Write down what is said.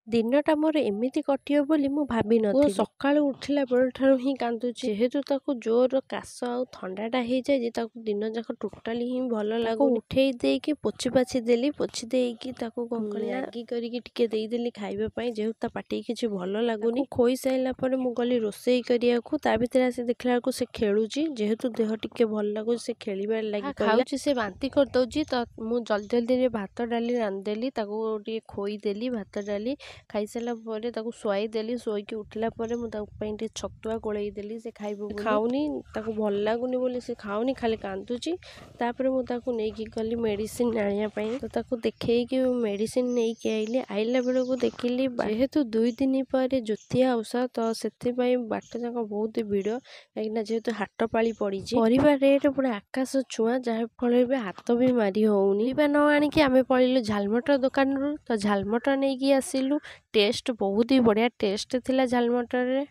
ଦିନଟା ମୋର ଏମିତି କଟିବ ବୋଲି ମୁଁ ଭାବିନଥିଲି। ସକାଳୁ ଉଠିଲା ବେଳଠାରୁ ହିଁ କାନ୍ଦୁଛି। ଯେହେତୁ ତାକୁ ଜୋର କାଶ ଆଉ ଥଣ୍ଡାଟା ହେଇଯାଇଛି, ତାକୁ ଦିନ ଯାକ ଟୋଟାଲି ହିଁ ଭଲ ଲାଗୁନି। ଉଠେଇ ଦେଇକି ପୋଛି ପାଛି ଦେଲି। ପୋଛି ଦେଇକି ତାକୁ କଣ କଲି, ମ୍ୟାଗି କରିକି ଟିକେ ଦେଇଦେଲି ଖାଇବା ପାଇଁ, ଯେହେତୁ ତା ପାଟିକି କିଛି ଭଲ ଲାଗୁନି। ଖୋଇ ସାରିଲା ପରେ ମୁଁ ଗଲି ରୋଷେଇ କରିବାକୁ। ତା ଭିତରେ ଆସି ଦେଖିଲା ବେଳକୁ ସେ ଖେଳୁଛି। ଯେହେତୁ ଦେହ ଟିକେ ଭଲ ଲାଗୁଛି, ସେ ଖେଳିବାରେ ଲାଗି ଖାଉଛି, ସେ ବାନ୍ତି କରିଦେଉଛି। ତ ମୁଁ ଜଲ୍ଦି ଜଲ୍ଦିରେ ଭାତ ଡାଲି ରାନ୍ଧିଦେଲି, ତାକୁ ଟିକେ ଖୋଇଦେଲି। ଭାତ ଡାଲି ଖାଇସାରିଲା ପରେ ତାକୁ ଶୁଆଇ ଦେଲି। ଶୋଇକି ଉଠିଲା ପରେ ମୁଁ ତାକୁ ପାଇଁ ଟିକେ ଛତୁଆ ଗୋଳେଇ ଦେଲି, ସେ ଖାଇବ। ଖାଉନି, ତାକୁ ଭଲ ଲାଗୁନି ବୋଲି ସେ ଖାଉନି, ଖାଲି କାନ୍ଦୁଛି। ତାପରେ ମୁଁ ତାକୁ ନେଇକି ଗଲି ମେଡ଼ିସିନ ଆଣିବା ପାଇଁ। ତ ତାକୁ ଦେଖେଇକି ମେଡ଼ିସିନ ନେଇକି ଆଇଲି। ଆଇଲା ବେଳକୁ ଦେଖିଲି, ଯେହେତୁ 2 ଦିନ ପରେ ଜୋତିଆ ଓଷା, ତ ସେଥିପାଇଁ ବାଟ ଯାକ ବହୁତ ଭିଡ଼, କାହିଁକିନା ଯେହେତୁ ହାଟ ପାଳି ପଡ଼ିଛି। ପରିବା ରେଟ୍ ପୁରା ଆକାଶ ଛୁଆଁ, ଯାହାଫଳରେ ବି ହାତ ବି ମାରି ହେଉନି। ପରିବା ନ ଆଣିକି ଆମେ ପଳେଇଲୁ ଝାଲମଟର ଦୋକାନରୁ। ତ ଝାଲମଟର ନେଇକି ଆସିଲୁ। ଟେଷ୍ଟ ବହୁତ ହି ବଢ଼ିଆ ଟେଷ୍ଟ ଥିଲା ଝାଲମଟରରେ।